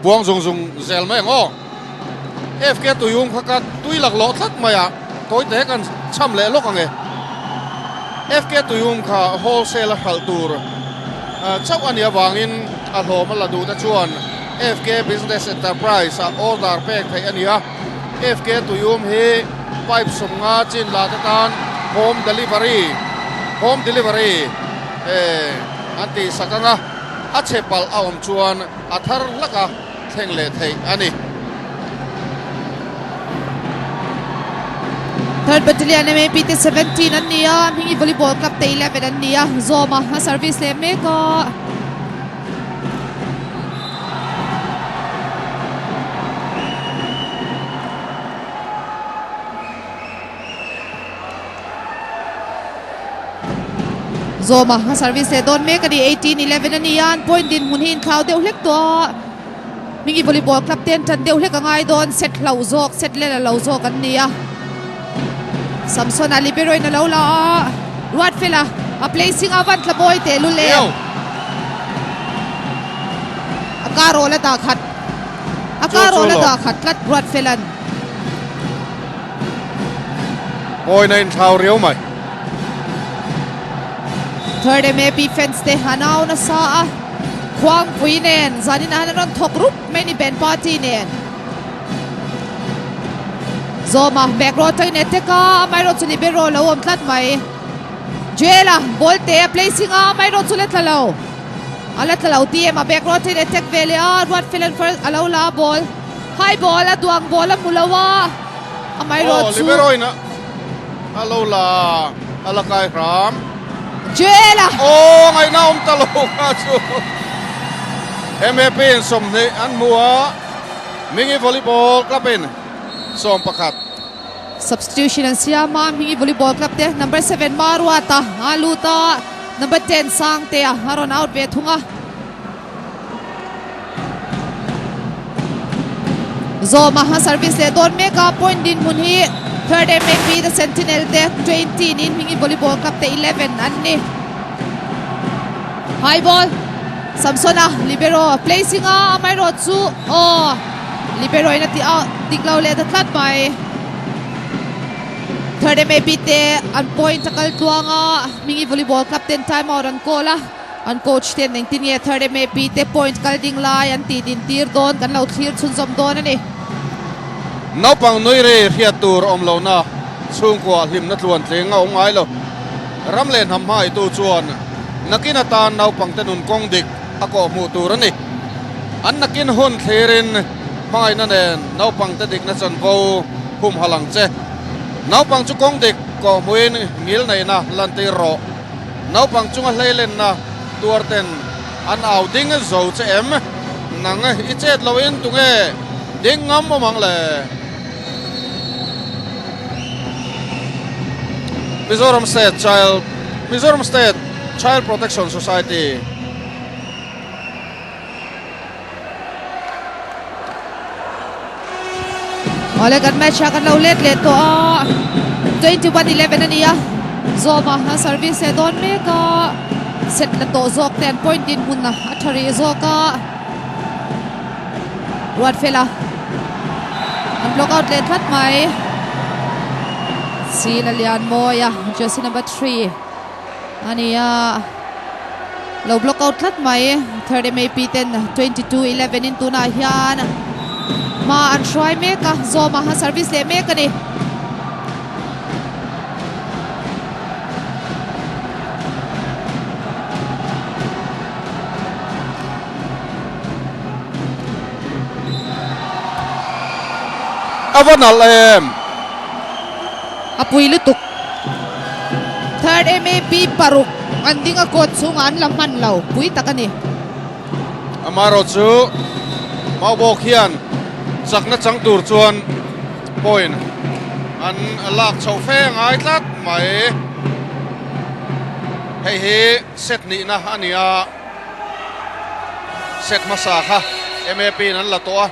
Buang zung zung zel mai ang aw. FK Tuium kha ka tui laklawh tlat mai a, tawite kan cham leh lawk ang e. FK Tuium kha wholesale a hralh tur chauh a nih avangin a hlawm a la duh te chuan FK Business Enterprise ah order pek theih a ni a. FK Tuium hi pipe 50 chin la te tan home delivery home delivery an tih sak ang a, a chhe palh a awm chuan a thar hlak a thleng leh theih a ni. Third Battalion MAP te 17 an ni a, Hmingi Volleyball Club te 11 an ni a, Zawma a service leh mek a. Zawma a service leh dawn mek a ni, 18 11 a ni a, an point dinhmun hi inthlau deuh hlek tawh a. Hmingi volleyball club te an tan deuh hlek a ngai dawn, set hloh zawk, set lel a lo zawk an ni a. Samson a libero in a lo la a, Ruatfela a placing a van tla mawi teh lul em. A kar awl a dah khat, a kar awl a dah khat tlat Ruatfela'n. Point a inthlau riau mai. Third MAP fans te an au nasa a. Khuangpui nen zanin ah hian an rawn thawk rup mai a ni band party nen. Zawma back row atangin attack a, amaherawh chu libero lo awm tlat mai. Joel-a ball te a placing a, amaherawh chu la tla lo. A la tla lo ti em a back row atangin attack ve leh a, Ruatfela'n first a lo la a ball. High ball a duang ball a hmu lo a, amaherawh chu. Aw libero in a lo la a la kai hram. Joel a. Aw ngaihna awm ta lo kha chu MAP in 20 an hmu a, Hmingi Volleyball Club in 11. Substitution an siam a, Hmingi Volleyball Club te number 7 Maruata a lut a, number 10 Sangtea a rawn out ve thung a. Zawma a service leh dawn mek a, point dinhmun hi third MAP the Sentinel te 20 niin Hmingi Volleyball Club te 11 an ni. High ball Samsona libero placing a, amaherawh chu aw libero in a ti a dik lo leh ta tlat mai. Third MAP te an point a kal tluang a, Hmingi Volleyball Club ten time out an call a. An coach ten engtin nge third MAP te point kal ding lai an tih din tir dawn kan lo thlir chhunzawm dawn a ni. Naupang nui ri hriat tur awm lohna chhungkua hlimna tluan tling a awm ngai lo. Ram leh hnam hmaitu chuan nakin atan naupangte nun kawng dik a kawhhmuh tur a ni. An nakin hun thlirin hmangaihna nen naupangte dikna chanvo humhalh ang che. Naupang chu kawng dik kawhhmuhin ngilneihna lantir rawh. Naupang chunga hleilenna tuar ten an au ding zo che em? Nang i chet loin tunge ding ngam awm ang le? Mizoram State Child Mizoram State Child Protection Society. Awle kan match a kan lo let leh tawh a 21-11 a ni a Zawma a service leh dawn mek a set la tawh zawk te an point din hmun a a tha rih zawk a Ruatfela an block out leh tlat mai Sila Lianmawia jersey number 3 A ni a, lo block out tlat mai. Third MAP ten 22 11 in tunah hian hma an hruai mek a, Zawma a service leh mek a ni. A va nalh em! A pui lutuk. Third MAP paruk an ding a court chhungah an la hman lo pui tak a ni. Amaherawh chu Maubawk hian chakna chang tur chuan point an lak chhoh fe ngai tlat mai. Hei hi set nihna a ni a, set hmasa kha MAP in an la tawh a.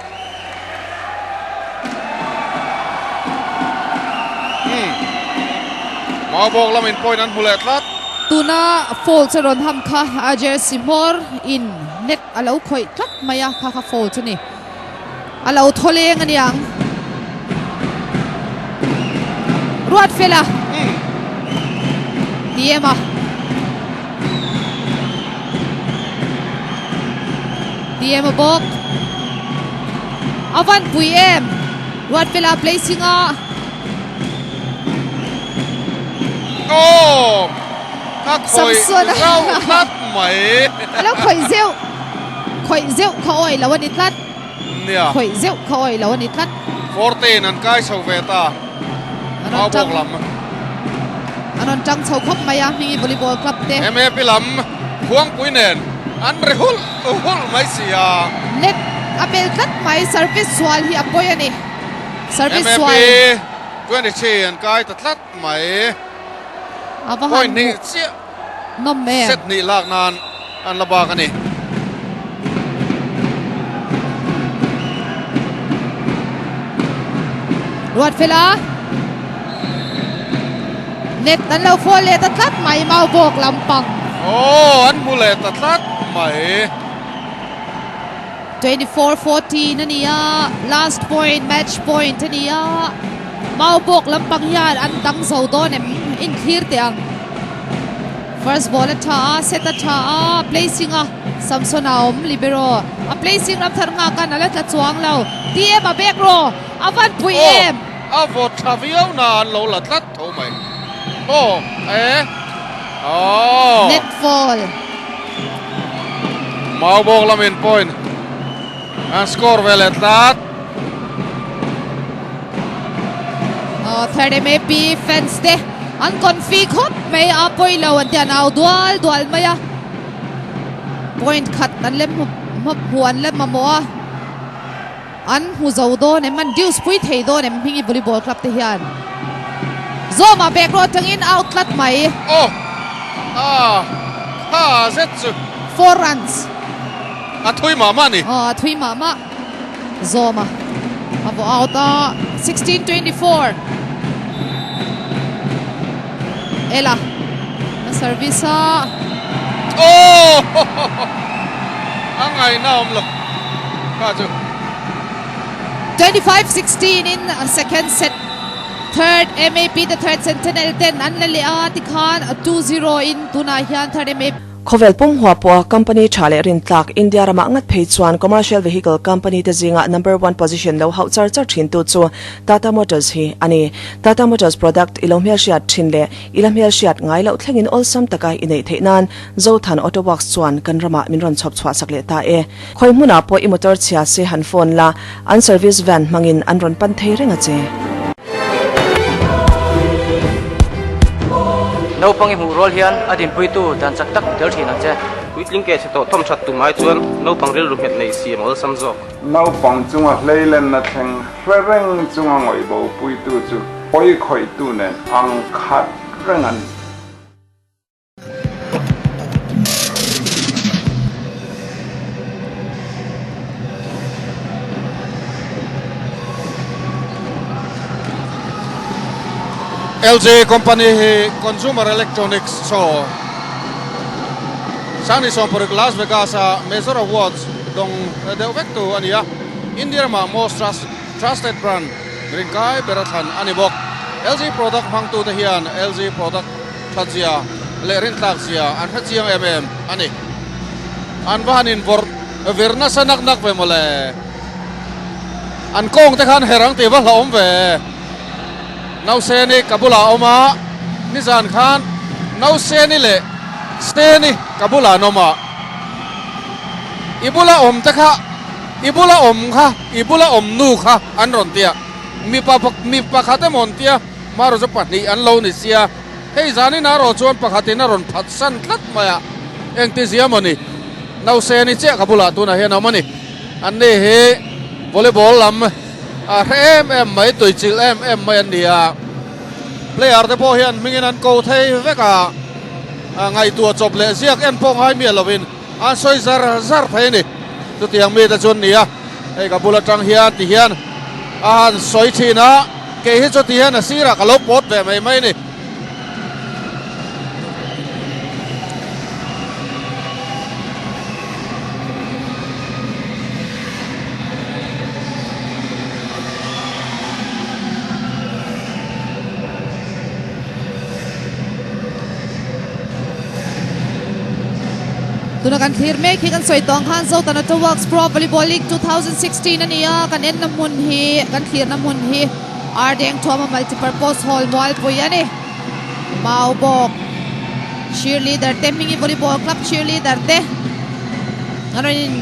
Maubawk lamin point an hmu leh tlat. Tuna foul chu rawn ham kha a jersey hmawr in net a lo khawih tlat mai a, kha kha foul chu ni. A lo thaw leng a niang. Ruat fel a. Ti em a. Ti em a bawk. A van pui em. Ruat fel a placing a. Oh! Ka khawih zauh tlat mai. A lo khawih zeuh. Khawih zeuh kha awih lo a ni tlat. Nia. Khawih zeuh kha awih lo a ni tlat. Fortein an kai chho ve ta. Mau bawk lam. An rawn tang chho khawp mai a Hmingi Volleyball Club te. MAP lam Khuangpui nen an ri hulh hulh mai si a. Net a bel tlat mai service sual hi a pawi a ni. Service sual. MAP 23 an kai ta tlat mai. A va han Point hnih chiah. Nawm em? Set hnih lak nan an la bak a ni. Ruat fela. Net an lo fall leh ta tlat mai mau bawk lampang. Aw an hmu leh ta tlat mai. 24-14 a ni a, last point match point a ni a, mau bawk lampang hian an dang zo dawn em inthlir teh ang. First ball a tha a, set a tha a, placing a Samson a awm libero a placing lam thar nghak a nala tla chuang lo, TM a bek rawh a van pui em. A vawt tha viau na an lo la tlat tho mai. Aw e aw. Net fall. Mau bawk lamin point an score ve leh tlat. Aw third MAP fans te an confi khawp mai a pawi lo an ti an au dual dual mai a. Point khat an lem hmu an lem mamawh a. An hmu zo dawn em? An deuce pui thei dawn em Hmingi Volleyball Club te hian? Zawma bag rawh atangin out tlat mai. Aw! Ah! Kha zet chu. 4 runs. A thui mah mah a ni. Aw, a thui mah mah. Zawma a vaw out a, 16-24. Ela a service a. Aw! A ngaihna awm lo kha chu. 25-16 in second set third MAP the third Sentinel ten an la leh a tikhan 2-0 in tunah hian third MAP. Khawvel pum hua pawha company tha leh rintlak India ramah ngat phei chuan commercial vehicle company te zinga number one position lo hauh char char thintu chu Tata Motors hi a ni. Tata Motors product i lo hmelhriat thin leh i la hmelhriat ngai loh thlengin awlsam taka i neih theih nan Zothan Auto Works chuan kan ramah min rawn chhawp chhuah sak leh ta e. Khawi hmunah pawh i motor chhia se han phone la, an service van hmangin an rawn pan thei reng a che. Naupang i hmuh rual hian a dinpuitu dan chak tak tel thin ang che. Puitling ke chhe tawh thawm that tum ai chuan naupang rilru nghet nei siam a awlsam zawk. Naupang chunga hleilenna thleng hre reng chunga ngawih bo puitu chu pawi khawihtu nen ang khat reng an ni. LG company hi consumer electronics show Sangni 70 Las Vegas a Major Awards dawng deuh vek tu a ni a, India ramah most trusted brand rinkai ber a thlan a ni bawk. LG product hmangtute hian LG product That zia leh rintlak zia an hre chiang em em a ni. An va han invawrh vir nasa nak nak ve mawle. An kawng te khan her ang tih va hlauhawm ve. Nauseni ka bulah a awm a, nizan khan Nauseni leh Steni ka bulah an awm a. I bula awm te kha, i bula awm kha, i bula awm nu kha an rawn ti a. Mipa mi pakhat emaw an tia. Hmaraw chu pahnih an lo ni sia, hei zanin a rawh chuan pakhatin a rawn phat san tlat mai a, engtizia maw ni? Nauseni chiah ka bulah tunah hian a awm a ni. Anni hi volleyball lam a hre em em mai, tuichilh em em mai an ni a, player te pawh hian hmingin an ko thei vek a, ngaihtuah chawp leh ziak en pawh ngai miah lovin an sawi zar zar thei a ni. Chutiang mite chu an ni a, hei ka bul atang hian ti hian a han sawi thin a. Kei hi chuti hian a sirah ka lo pawt ve mai mai a ni. Tuna kan thlir mek hi kan sawi tawh ang khan Zotana Auto Works Pro Volleyball League 2016 a ni a, kan enna hmun hi, kan thlirna hmun hi Ardeng Thuama Multipurpose Hall Mualpui a ni. Maubawk cheerleader te hmingi volleyball club cheerleader te an rawn in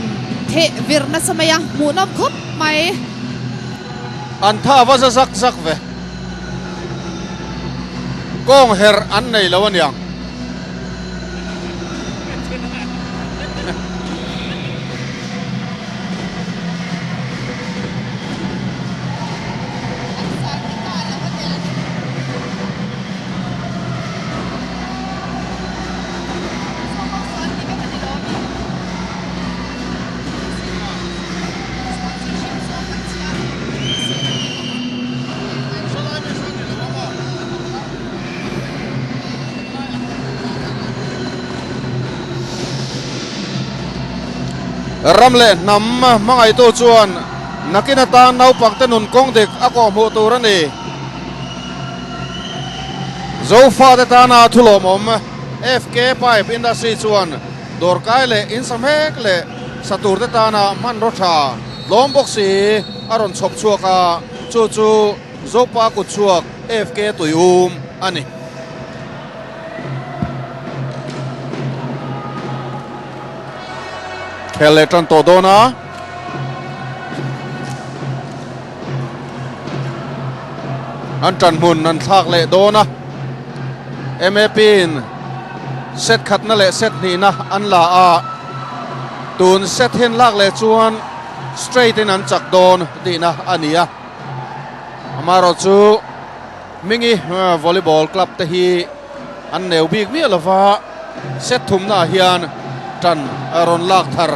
theh vir nasa mai a, hmuhnawm khawp mai. An tha va za zak zak ve. Kawng herh an nei lo aniang. Ram leh hnam hmangaihtu chuan nakin atan naupangte nun kawng dik a kawhhmuh tur a ni. Zofate tana thulawmawm FK Pipe Industry chuan dawrkai leh insamhek leh saturte tana hmanraw tha tlawm bawk si a rawn chhawp chhuak a, chu chu Zopa kutchhuak FK Tuium a ni. Khel leh tan tawh dawn a. An tan hmun an thlak leh dawn a. MAP in set khatna leh set hnihna an la a. Tun set hian lak leh chuan straight in an chak dawn tihna a ni a. Amaherawh chu Hmingi Volleyball Club te hi an neu bik miah lova, set thumnaah hian tan rawn lak thar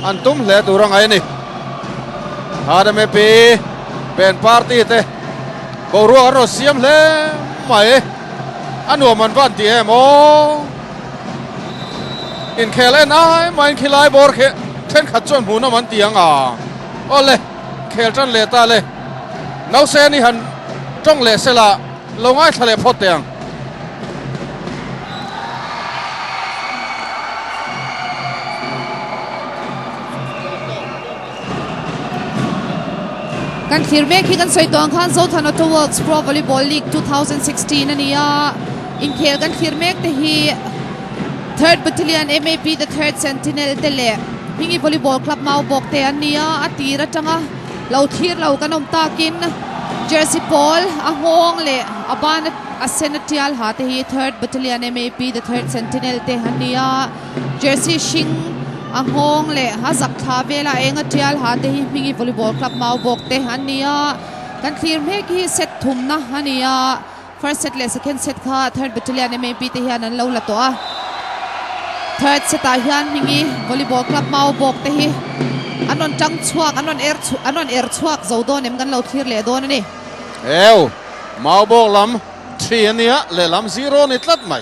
an tum hle tur a ngai a ni. HMAP band party te boruak an rawn siam hle mai, a nuam an van ti em aw. Inkhel en ai maiin khilai bawr khi thenkhat chuan hmuhnawm an ti ang a, awle. Khel tan leh ta le. Nauseni han tawng leh sela lo ngaithla leh phawt teh ang. Kan thlir mek hi kan sawi tawh ang khan Zothan Auto Works Pro Volleyball League 2016 a ni a. Inkhel kan thlir mek te hi Third Battalion MAP The Third Sentinel te leh Hmingi Volleyball Club Maubawk te an ni a, a tir atanga lo thlir lo kan awm takin Jersey pawl a nghawng leh a ban a sen a tial ha te hi Third Battalion MAP The Third Sentinel te an ni a, Jersey hring a nghawng leh a zak thla vela eng a tial ha te hi Hmingi Volleyball Club Maubawk te an ni a, kan thlir hmek hi set thumna a ni a. First set leh second set kha third battalion MAP te hian an lo la tawh a. Third set ah hian Hmingi volleyball club mau bawk te hi an rawn tang chhuak, an rawn er an rawn er chhuak zo dawn em kan lo thlir leh dawn a ni. Heu, mau bawk lam thi a nia, lehlam zero ni tlat mai.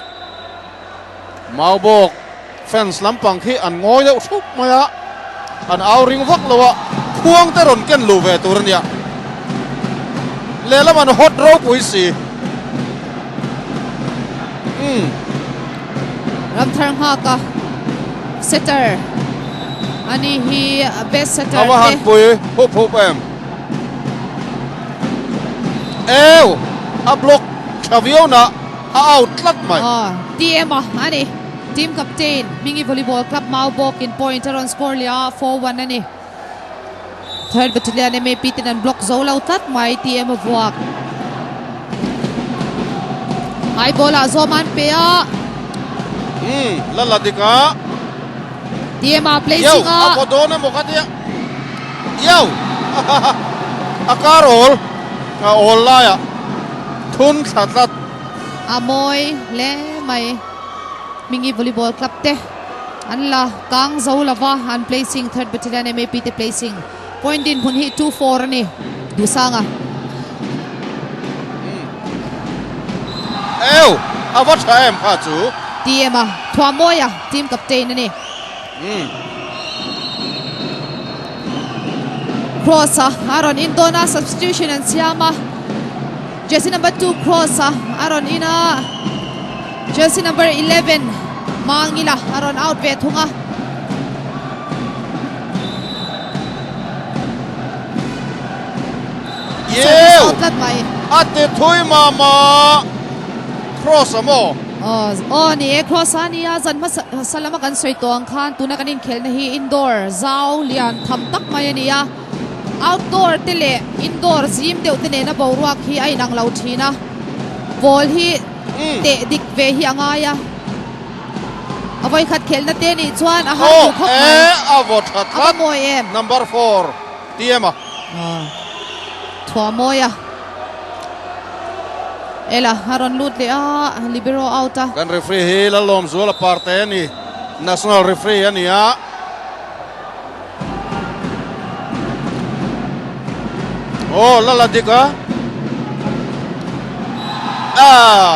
Mau bawk fans lampang khi an ngawi deuh thup mai a, an au ring vak lo a, khuang te rawn ken luh ve tur a nia. Lehlam an hot ropui si. Umm. Ramthar nghaka setter ani hi best setter te. A va han pui hup hup em. Eu, a block tha viau na. A out tlat mai. Aw, TM a a ni. Team captain Hmingi Volleyball Club Maubawk in point a rawn score leh a, 4-1 a ni. Third battalion MAP ten an block zo lo tlat mai, TM a vuak. High ball ah zawm an pe a. Umm, la la dik a. TM a placing a. Yo, a vaw dawn emaw ka tia. Yo! A kar awl, a awl laiah thun thla tlat. A mawi hle mai. Hmingi Volleyball Club te an la kang zo lova, an placing third battalion MAP te placing point dinhmun hi 2-4 a ni. Duhsanga. Eu! A va tha em kha chu. TM a Thuamawia team captain a ni. Cross a a rawn in dawn a, substitution an siam a. Jersey number 2 Cross a a rawn in a. Jersey number 11 Mangila a rawn out ve thung a. Out tlat mai. A ti thui mah mah. Cross a maw? Aw, aw ni e, cross a nia, zan hmasa hmasa lama kan sawi tawh ang khan tuna kan inkhelhna hi indoor zau lian tham tak mai a ni a. Outdoor te leh indoor zim deuh te nena boruak hi a inang lo thin a, ball hi teh dik ve hi a ngai a. A vawikhat khelhna te nih chuan a har duh khawp mai. A vaw tha tlat. A va mawi em? Number 4 TM a. Thuah mawi a. Ela a rawn lut leh a, libero out a. Kan referee hi Lalawmzuala Parte a ni, national referee a ni a. Aw la la dik a. Ah,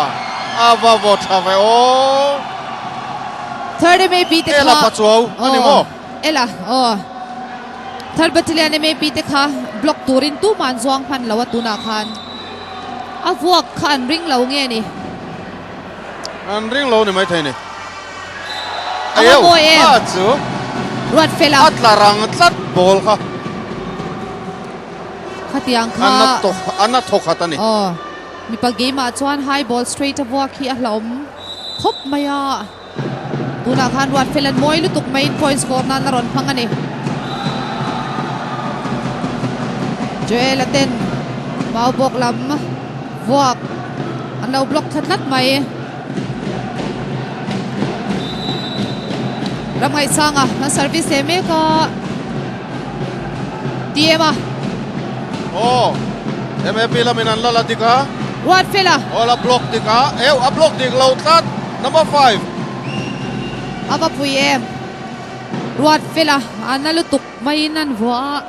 a va vaw tha ve aw. Third MAP te kha. Ela pachuau ani maw? Ela aw. Third battalion MAP te kha block turin tumah an zuang hman lo a tunah khan. A vuak kha an ring lo nge ni? An ring lo ni mai thei ni. A va mawi em? A chu. Ruat fel a. A tla rang tlat ball kha. Khatiang kha. A na thawk khat a ni. Aw. Mipa game ah chuan high ball straight a vuak hi a hlauhawm khawp mai a. Tunah khan Ruat fel an mawi lutuk maiin point score nan a rawn hmang a ni. Joel a ten mau bawk lam vuak an lo block thla tlat mai. Ramngaihsanga an service leh mek a TM a. Aw MAP lamin an la la dik a. Ruatfela. Aw la block dik a. Eu a block dik lo tlat number 5. A va pui em. Ruatfela a na lutuk maiin an vuah a.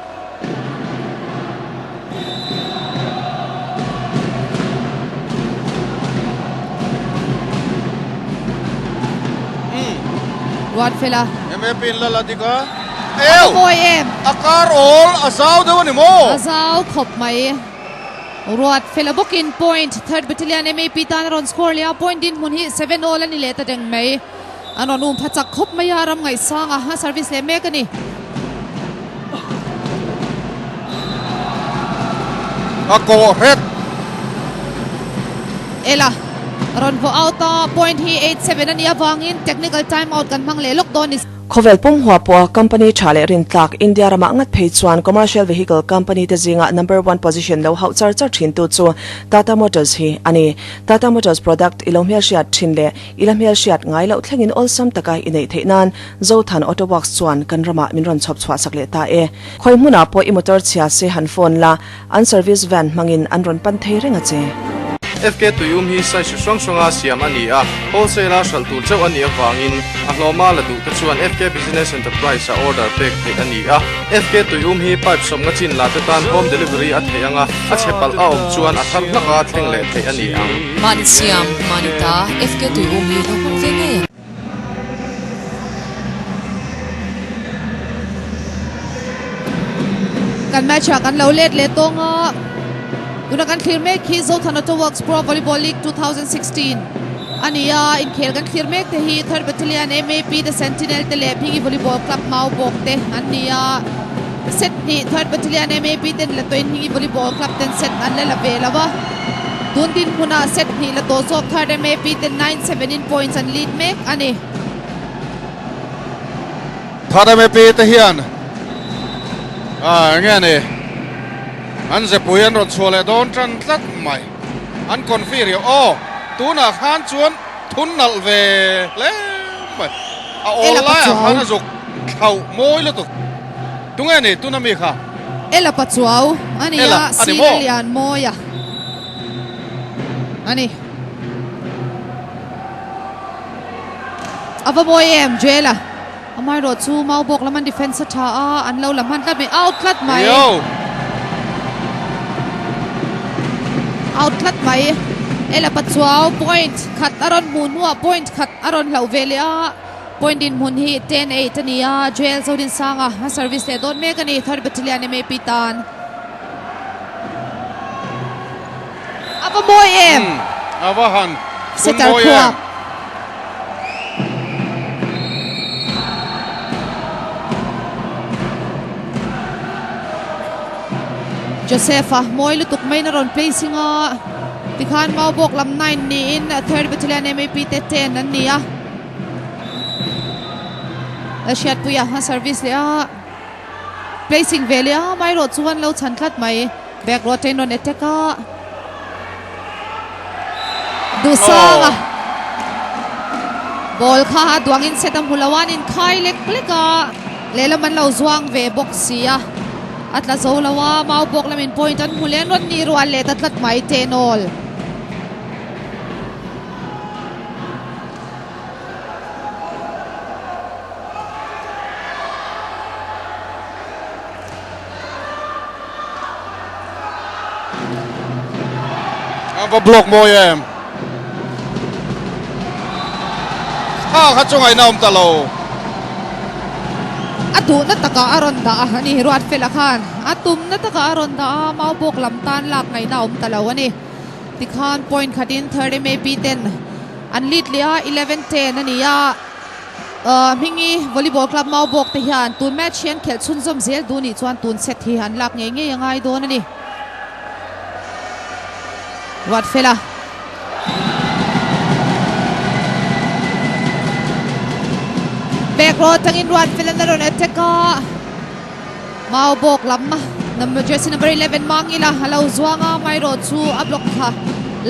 Ruatfela. MAP in la la dik a. Eu! A mawi em? A kar awl a zau deuh a ni maw? A zau khawp mai. Ruatfela bawkin point third battalion MAP tan a rawn score leh a, point dinhmun hi 7 all a ni leh ta reng mai. An rawn um pha chak khawp mai a, ram ngaihsang a, a service leh mek a ni. A kawh hret. Ela rawn vaw out a, point hi 8-7 a nih avangin technical time out kan hmang leh lawk dawn ni. Khawvel pum hua pawha company tha leh rintlak India ramah ngat phei chuan commercial vehicle company te zinga number one position lo hauh char char thintu chu Tata Motors hi a ni. Tata Motors product i lo hmelhriat thin leh I la hmelhriat ngai loh thlengin awlsam taka i neih theih nan Zothan Auto Works chuan kan ramah min rawn chhawp chhuah sak leh ta e. Khawi hmunah pawh i motor chhia se han phone la, an service van hmangin an rawn pan thei reng a che. FK Tuium hi size hrang hranga siam a ni a, wholesale-a hralh tur chauh a nih avangin a hlawma la duh te chuan FK Business Enterprise-a order pek theih a ni a. FK Tuium hi pipe sawmnga chin la te tan home delivery a theih ang a, a chhe palh a awm chuan a thar hlaka thleng leh theih a ni ang. Mahni siam, mahni ta, FK Tuium hi lo hmang ve ngei ang. Kan match ah kan lo let leh tawng a, tuna kan thlir mek hi Zothan Auto Works Pro Volleyball League 2016 a ni a, inkhel kan thlir mek te hi Third Battalion MAP The Sentinel te leh Phingi Volleyball Club Maubawk te an ni a, set hnih Third Battalion MAP ten la tawhin Phingi Volleyball Club ten set an la la ve lo a, tun dinhmunah set hnih la tawh zawk Third MAP ten 9-7 in points an lead mek a ni. Third MAP te hian ah enge ni an zepui an rawn chhuah leh dawn tan tlat mai. An confi riau aw tunah khan chuan thun nalh ve hle mai a awl laiah khan a zuk thlauh mawi lutuk tunge ni tuna mi kha Ela Pachuau a ni a sir a lian mawi a a ni a va mawi em Joel-a amaherawh chu mau bawk lam an defense a tha a an lo la hman tlat mai out tlat mai out tlat mai Ela Pachuau point khat a rawn hmuh hnuah point khat a rawn hlauh ve leh a point dinhmun hi 10-8 a ni a Joel Zodinsanga a service leh dawn mek a ni third battalion MAP tan a va mawi em a va han setter khuap. Joseph-a mawi lutuk maiin a rawn placing a, tikhan Maubawk lam 9 niin Third Battalion MAP te 10 an ni a. Hriatpuia a service leh a, placing ve leh a, amaherawh chuan lo chhan tlat mai. Back row atangin rawn attack a, Duhsanga ball kha a duangin set a hmu lo a, an inkhai lek lek a, lehlam an lo zuang ve bawk si a, a tla zo lo a, mau bawk lamin point an hmu leh an rawn nih rual leh ta tlat mai, Tenawl. A va block mawi em. Kha kha chu ngaihna awm ta lo. A duhna takah a rawn dah a ni Ruatfela khan a tumna takah a rawn dah a, Maubawk lam tan lak ngaihna awm ta lo a ni. Tikhan point khatin third MAP ten an lead leh a, 11 10 a ni a. Hmingi Volleyball Club Maubawk te hian tun match hi an khelh chhunzawm zel duh nih chuan tun set hi an lak ngei ngei a ngai dawn a ni. Ruatfela. Back row atangin Ruatfela na rawn attack a. Maubawk lam number jersey number 11 Mangila a lo zuang a, amaherawh chu a block kha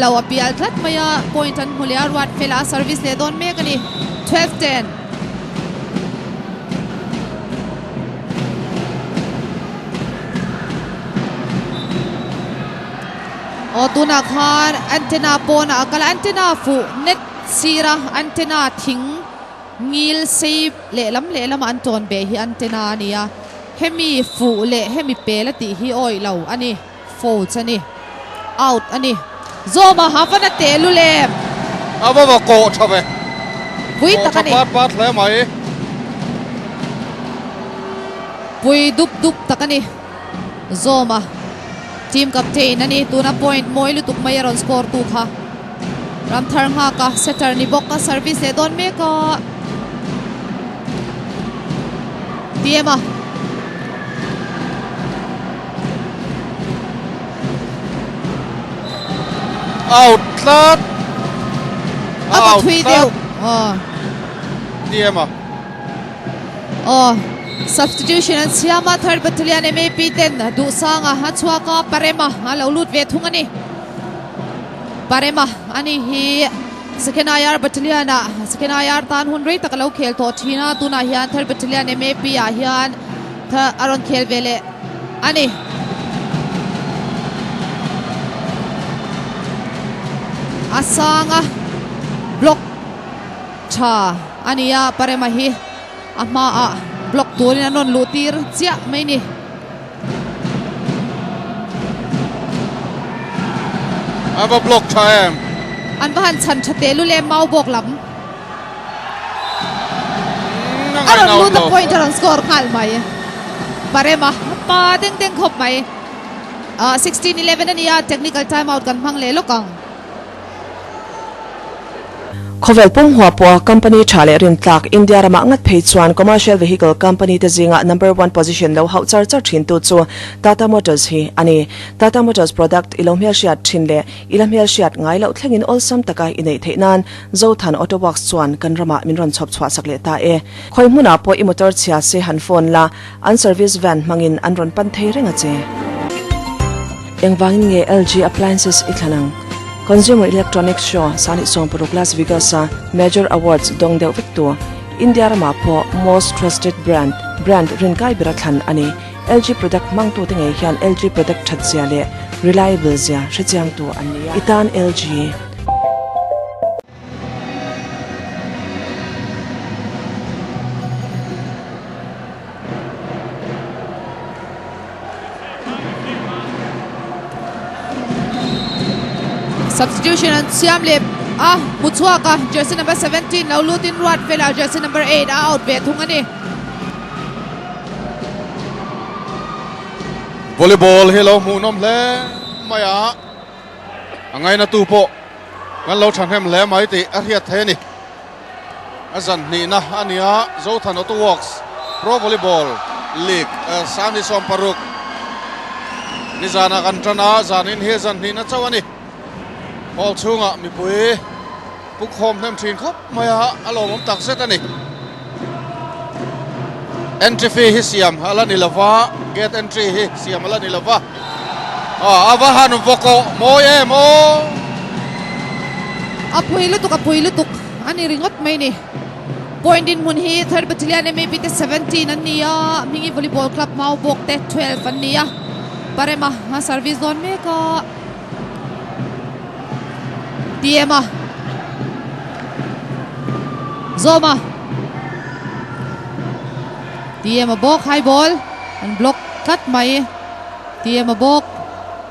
lo a pial tlat mai a, point an hmu leh a, Ruatfela a service leh dawn mek a ni, 12 10. Aw tunah khan antenna pawnah a kal a, antenna fuh net sira antenna thing Ngil sei lehlam lehlamah an tawn beh hi antenna a ni a, hemi fuh leh hemi pel a tih hi awih lo a ni, fouch a ni, out a ni. Zawma ha van a teh lul em? A va va kawh tha ve. Pui tak a ni. Kawh tha pat pat hle mai. Pui dup dup tak a ni. Zawma team captain a ni. Tuna point mawi lutuk mai a rawn score tu kha. Ramthar nghaka setter ni bawk a service leh dawn mek a. DM a. Out tlat. A va thui deuh. DM a. Aw substitution an siam a third battalion MAP ten Duhsanga a chhuak a Parema a lo lut ve thung a ni. Parema ani hi Second IR Battalion ah Second IR tan hun rei tak a lo khel tawh thin a, tunah hian Third Battalion MAP ah hian a rawn khel ve leh a ni. A sanga block tha a ni a, Parema hi a hmaah block turin an rawn luh tir chiah mai ni. A va block tha em? An va han chhan tha teh lul em mau bawk lam. A rawn lut a point a rawn score nghal mai. Parema pa deng deng khawp mai. 16-11 a nia technical time out kan hmang leh lawk ang. Khawvel pum hua pawha company tha leh rintlak India ramah ngat phei chuan commercial vehicle company te zinga number one position lo hauh char char thintu chu Tata Motors hi a ni. Tata Motors product i lo hmelhriat thin leh i la hmelhriat ngai loh thlengin awlsam taka i neih theih nan Zothan Auto Works chuan kan ramah min rawn chhawp chhuah sak leh ta e. Khawi hmunah pawh i motor chhia se han phone la, an service van hmangin an rawn pan thei reng a che. Engvangin nge LG Appliances i thlan ang? Consumer Electronics Show sangni 16 Las Vegas-a Major Awards dawng deuh vek tu, India ramah pawh Most Trusted Brand, brand rinkai bera thlan a ni. LG product hmangtute ngei hian LG product that zia leh reliable zia hrechiangtu an ni a. I tan LG. Substitution an siam leh a hmu chhuak a jersey number 17 lo lut in ruat velah jersey number 8 a out ve thung a ni. Volleyball hi lo hmuhnawm hle mai a, a ngaina tu pawh kan lo thahnem hle mai tih a hriat thei a ni. A zan hnihna a ni a, Zothan Auto Works Pro Volleyball League 26. Nizanah kan tan a, zanin hi zan hnihna chauh a ni. Hall chhungah mipui pukkhawm hnem thin khawp mai a, a lawmawm tak zet a ni. Entry fee hi siam a la ni lova, gate entry hi siam a la ni lova. A va han vawkawh mawi em aw! A pui lutuk, a pui lutuk a ni ringawt mai ni. Point dinhmun hi Third Battalion MAB te 17 an ni a, Hmingi Volleyball Club Maubawk te 12 an ni a. Parema a service dawn mek a. TM a. Zawma. TM a bawk high ball an block tlat mai. TM a bawk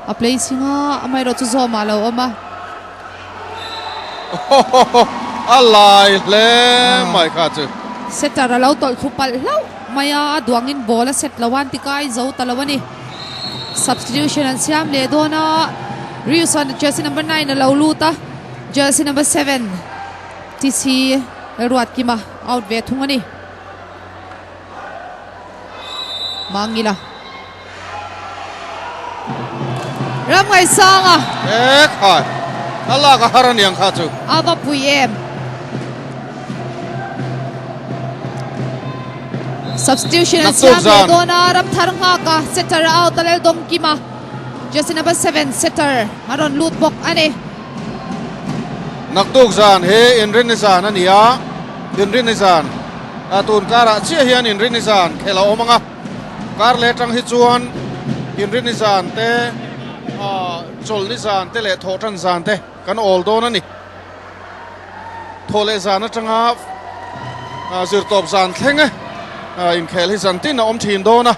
a placing a amaherawh chu Zawma a lo awm a. A lai hle mai kha chu. Setter a lo tawlh thlu palh hlauh mai a, a duangin ball a set lo a, an ti kai zo ta lo a ni. Substitution an siam leh dawn a, Riuson jersey number 9 a lo lut a, jersey number 7 TC Lalruatkima out ve thung a ni. Mangila. Ram ngaisanga. E khai. A lak a har aniang kha chu. A va pui em. Substitution an siam leh dawn a, ram thar nghak a, setter a out a lel dawng kim a. Jersey number 7 setter a rawn lut bawk a ni. Naktuk zan hi Inrinni zan a ni a, Inrinni zan tun karah chiah hian Inrinni zan khelh a awm ang a, kar leh atang hi chuan Inrinni zan te, Chawlhni zan te leh Thawhtan zan te kan awl dawn a ni. Thawh leh zan atanga zirtawp zan thleng inkhel hi zan tin a awm thin dawn a,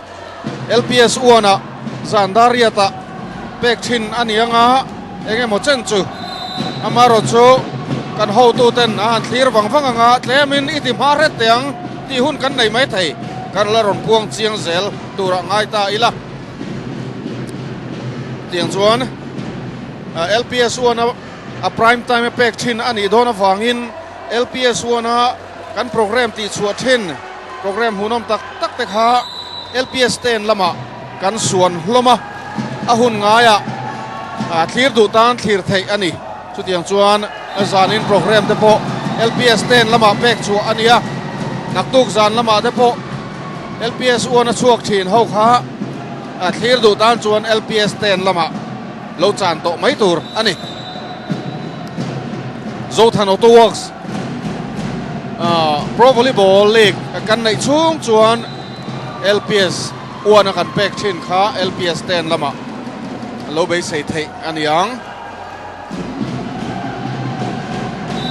LPS uanah zan dar riatah pek thin a ni anga eng emaw chen chu amaherawh chu kan hotuten a han thlir vang vang anga tlemin i ti hma hret teh ang tih hun kan nei maithei kan la rawn puang chiang zel turah ngai ta ila. Tiang chuan LPS uana A prime time a pek thin a nih dawn avangin LPS one-a kan programme tihchhuah thin programme hmuhnawm tak tak te kha LPS ten lamah kan suan hlawm a, a hun ngaiah thlir duh tan thlir theih a ni. Chutiang chuan zanin programme te pawh LPS ten lamah pek chhuah a ni a, naktuk zan lamah te pawh LPS one-a chhuak thin ho kha thlir duh tan chuan LPS ten lamah lo chan tawh mai tur a ni. Zothan Auto Works Pro Volleyball League kan neih chhung chuan LPS uana kan pek thin kha LPS ten lamah lo beisei theih a ni ang.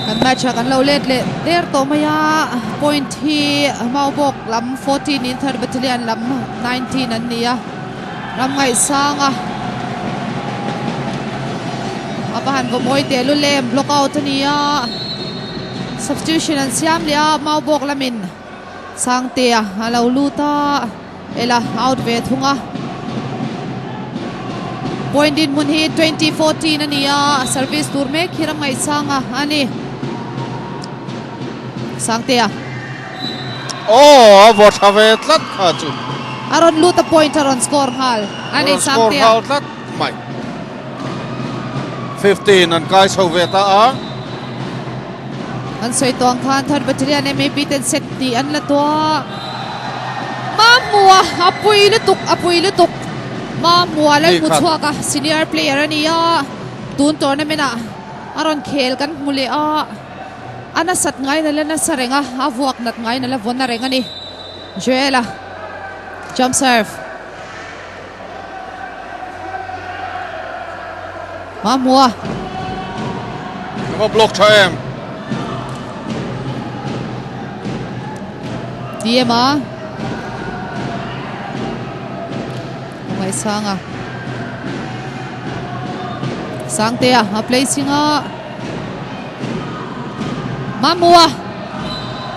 Kan match ah kan lo let leh der tawh mai a, point hi Maubawk lam 14 in Third Battalion lam 19 an ni a. Ram ngaihsang a, a va han vawmawi teh lu lem block out a ni a, substitution an siam leh a, Maubawk lamin Sangtea a lo lut a, Ela out ve thung a. Point dinhmun hi 2014 a ni a, service tur mek hi ram ngaihsang a a ni. Sangtea. Aw, a vaw tha ve tlat kha chu. A rawn lut a point a rawn score nghal. A nei Sangtea. Score nghal tlat mai. 15 an kai chho ve ta a. An sawi tawng khan third battalion MAP ten set tih an la tawh a. Mamua a pui lutuk a pui lutuk. Mamua Lalhmuchhuak a senior player a ni a. Tun tournament ah a rawn khel kan hmu leh a. A nasat ngai na la nasa reng a, a vuak nat ngai na la vawn na reng a ni. Joel-a jump serve. Mamua. Ava block tha em. DM a. Ngaisanga. Sangtea a placing a. Mamua.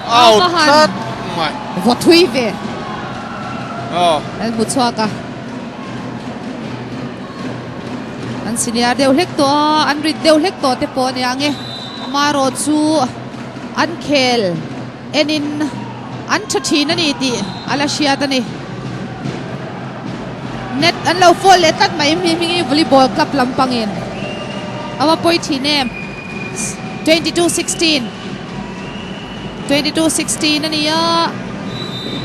Out tlat mai. Vaw thui ve. Oh. An hmu chhuak a. An senior deuh hlek tawh a, an rit deuh hlek tawh te pawh ania nge. Amaherawh chu an khel enin an tha thin a ni tih a la hriat a ni. Net an lo fall leh tlat mai Hminghi Volleyball Club lampangin a va pawi thin em. 22 16 22 16 a ni a,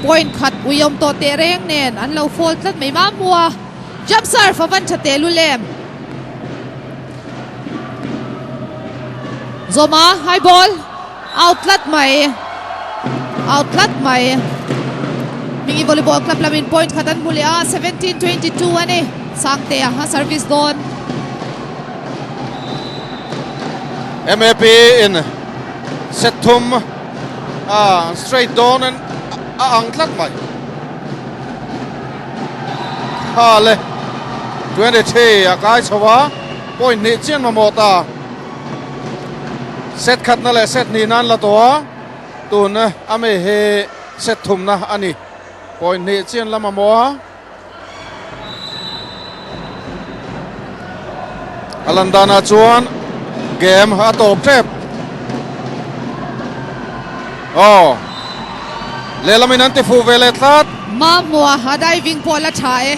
point khat ui awm tawh teh reng nen an lo fall tlat mai Mamua jump serve a van tha teh lul em. Zawma high ball out tlat mai out tlat mai Mingi Volleyball Club lamin point khat an hmu leh a 17 22 a ni Sangtea a service dawn. MAP in set thum a straight dawn an a ang tlat mai. Kha le 23 a kai chho a, point hnih chian mamawh ta. Set khatna leh set hnih nan la tawh a, tun a mi hi set thumna a ni. Point hnih chian la mamawh a. A lan danah chuan game a tawp tep. Aw. Lehlamin an ti fuh ve leh tlat. Mamua a diving pawh la tha e.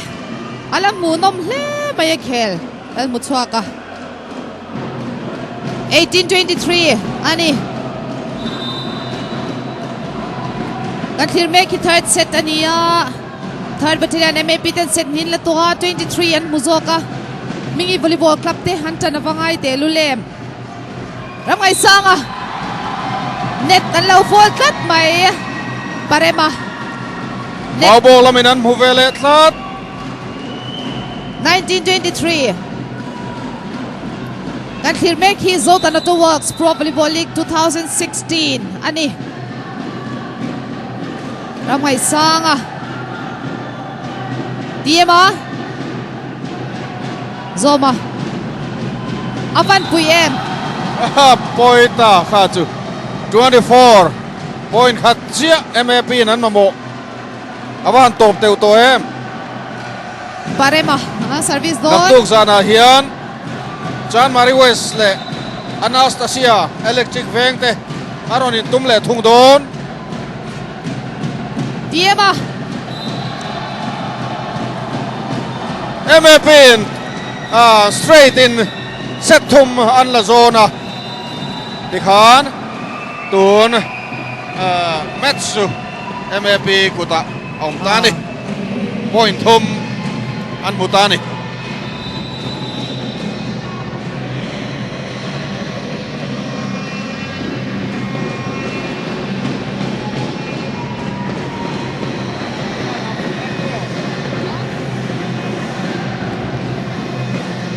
A la hmuhnawm hle mai a khel. Kan hmu chhuak a. 1823 a ni. Kan thlir mek hi third set a ni a. Third battalion MAP ten set hnin la tawh a, 23 an hmu zawk a. Mingi Volleyball Club te an tan ava ngai teh lul em. Ramngaisanga net an lo fall tlat mai. Parema net. Maubawk lamin an hmu ve leh tlat. 1923 Kan thlir mek hi Zotan Auto Works Pro Volleyball League 2016 a ni. Ramngaisanga TM a Zawma a van pui em. Point a kha chu 24 point khat chiah MAP in an mamawh a van tawp teuh tawh em. Parema a service dawn. Naktuk zanah hian Chanmari West leh Anastasia Electric Veng te a rawn intum leh thung dawn. Tiem a. MAP in straight in set thum an la zawn a, tikhan tun match chu MAP kutah a awm ta a ni. Point thum an hmu ta a ni.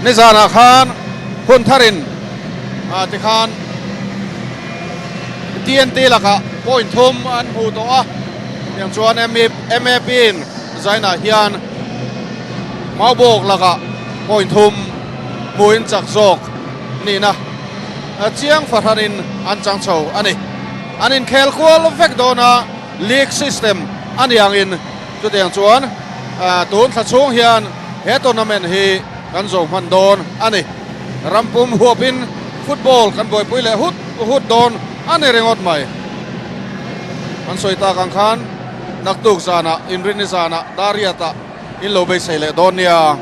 Nizanah khan hun tharin ah tikhan TNT lakah point thum an hmu tawh a, tiang chuan MAP in Zainah hian Maubawk lakah point thum hmuin chak zawk nihna chiang fahranin an chang chho a ni. An inkhel kual vek dawn a, league system a ni angin chutiang chuan tun thla chhung hian he tournament hi kan zo hman dawn a ni. Rampum huapin football kan buaipui leh hut hut dawn a ni ringawt mai. An sawi tak ang khan naktuk zanah, Inrinni zanah Dariat-ah in lo beisei leh dawn nia.